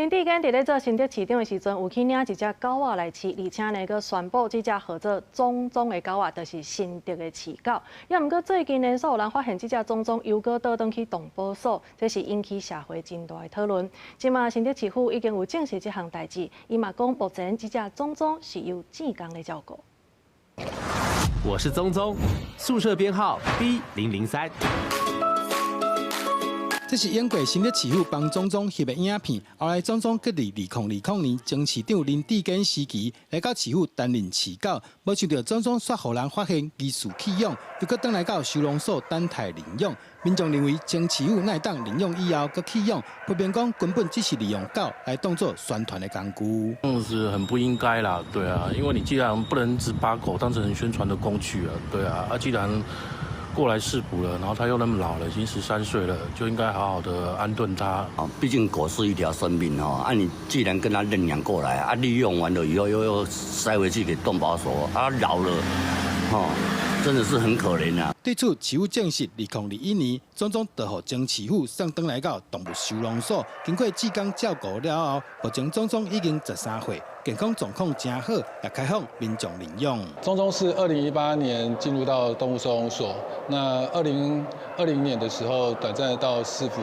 林智堅佇咧做新竹市長的時陣，有去領一隻狗仔來飼，而且呢，閣宣布這隻號做總總的狗仔，就是新竹的市狗。也毋過最近呢，煞有人發現這隻總總又閣倒轉去動保所，這是引起社會真大的討論。這馬新竹市府已經有證實這項代誌，伊嘛講目前這隻總總是由志工來照顧。我是宗宗，宿舍編號 B003。這是英國新竹市府幫總總翕的影片，後來總總閣佇2020年前市長林智堅時期來到市府擔任飼狗，無想著總總煞予人發現疑似棄養，又閣轉來到收容所等待領養。民眾認為前市府哪會當領養以後閣棄養，批評講根本只是利用狗來當做宣傳的工具。這是很不應該啦，對啊，因為你既然不能只把狗當成宣傳的工具啊，對啊，啊既然過來市府了，然後他又那麼老了，已經13歲了，就應該好好的安頓他。啊，畢竟狗是一條生命哦。啊，你既然跟他認養過來，啊，利用完了以後又塞回去給動保所，啊，老了，哦，真的是很可憐啊。對此，市府證實，2021年，總總就予前市府送轉來到動物收容所，經過志工照顧了後，目前總總已經13歲，健康狀況誠好，也開放民眾領養。總總是2018年進入到動物收容所，那2020年的時候短暫的到市府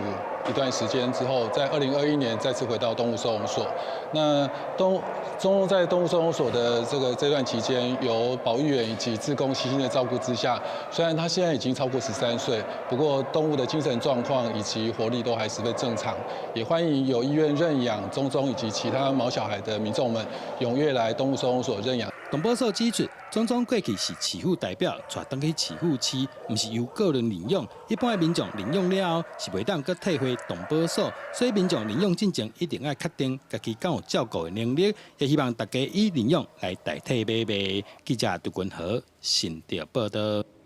一段時間之後，在2021年再次回到動物收容所。那總總在動物收容所的這段期間，由保育員以及志工悉心的照顧之下，雖然他現在已經超過13歲，不過動物的精神狀況以及活力都還十分正常。也歡迎有意願認養總總以及其他毛小孩的民眾們，踴躍來動物收容所認養。動保所指出，總總過去是市府代表帶轉去市府飼，毋是由個人領養。一般的民眾領養了後，是袂當閣退回動保所，所以民眾領養進前一定愛確定家己敢有照顧的能力。也希望大家以領養來代替買賣。記者杜君和新竹報道。